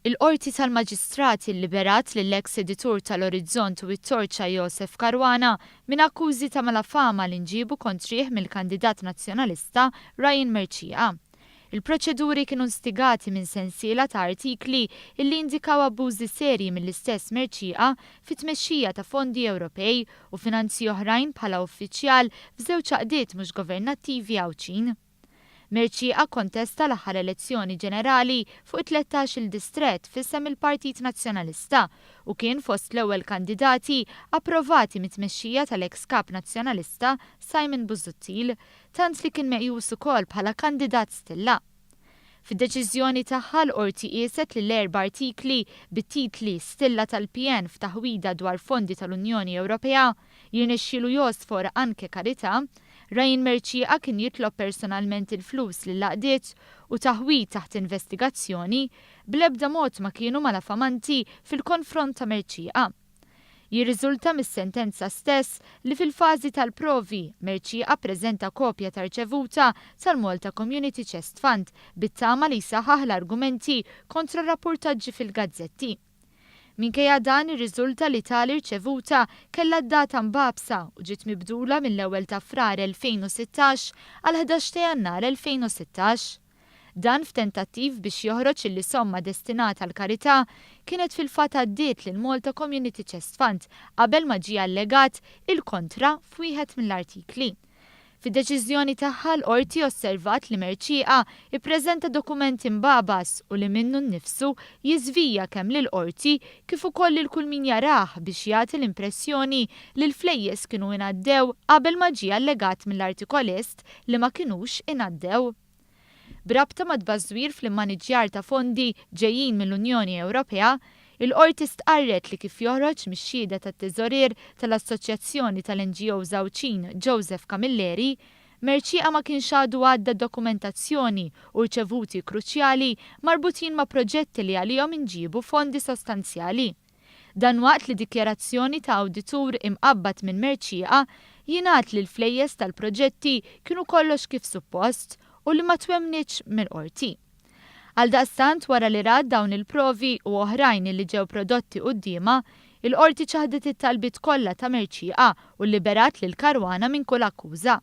Il-Qorti tal-Maġistrati lliberat lill-eks editur tal-Orizzont u It-Torċa Josef Caruana minn akkużi ta' malafama li nġiebu kontrih mill-kandidat Nazzjonalista Ryan Mercieca. Il-proċeduri kienu instigati minn sensiela ta' artikli illi indikaw abbużi serji mill-istess Mercieca fit-tmexxija ta' fondi Ewropej u finanzi oħrajn bħala uffiċjal f'żewġ għaqdiet mhux governattivi Għawdxin. Mercieca kkontesta l-aħħar elezzjoni ġenerali fuq it-13-il distrett f'isem il-Partit Nazzjonalista u kien fost l-ewwel kandidati approvati mit-tmexxija tal-eks Kap Nazzjonalista Simon Busuttil, tant li kien meqjus ukoll bħala kandidat stilla. Fid-deċiżjoni tagħha l-Qorti qieset li l-erba' artikli bit-titli Stilla tal-PN f'taħwida dwar fondi tal-Unjoni Ewropea, Jirnexxielu jgħosfor anke karità, Ryan Mercieca kien jitlob personalment il-flus lill-għaqdiet u Taħwid taħt investigazzjoni, bl-ebda mod ma kienu malafamanti fil-konfront ta' Mercieca. Jirriżulta mis-sentenza stess li fil-fażi tal-provi, Mercieca ppreżenta kopja ta' rċevuta tal-Malta Community Chest Fund bit-tama li jsaħħaħ l-argumenti kontra r-rappurtaġġi fil-gazzetti. Minkejja dan irriżulta li tali rċevuta kellha d-data mbagħbsa u ġiet mibdula mill-ewwel ta' Frar 2016 għall-11 ta' Jannar 2016. Dan f'tentattiv biex joħroġ illi somma destinata għall-karità kienet fil-fatt għaddiet lill-Malta Community Chest Fund qabel ma ġie allegat il-kontra f'wieħed mill-artikli. Fid-deċiżjoni tagħha l-Qorti osservat li Mercieca ippreżenta dokument imbagħbas u li minnu nnifsu jiżvija kemm lill-Qorti kif ukoll lil kull min jarah biex jagħti l-impressjoni li l-flejjes kienu ingħaddew qabel ma ġie allegat mill-artikolist li ma kinux ingħaddew. B'rabta mat-tbażwir fl-immaniġġjar ta' fondi ġejjin mill-Unjoni Ewropea, il-Qorti stqarret li kif joħroġ mix-xhieda tat-Teżorier tal-Assoċjazzjoni tal-NGOs Għawdxin Joseph Camilleri, Mercieca ma kienx għadu għadda dokumentazzjoni u rċevuti kruċjali marbutin ma' proġetti li għalihom inġiebu fondi sostanzjali. Dan waqt li dikjarazzjoni ta' awditur imqabbad minn Mercieca jingħad li l-flejjes tal-proġetti kienu kollox kif suppost u li ma twemmnitx mill-Qorti. Għaldaqstant wara li rat dawn il-provi u oħrajn illi ġew prodotti quddiemha, il-Qorti ċaħdet it-talbiet kollha ta' Mercieca u lliberat lil Caruana minn kull akkuża.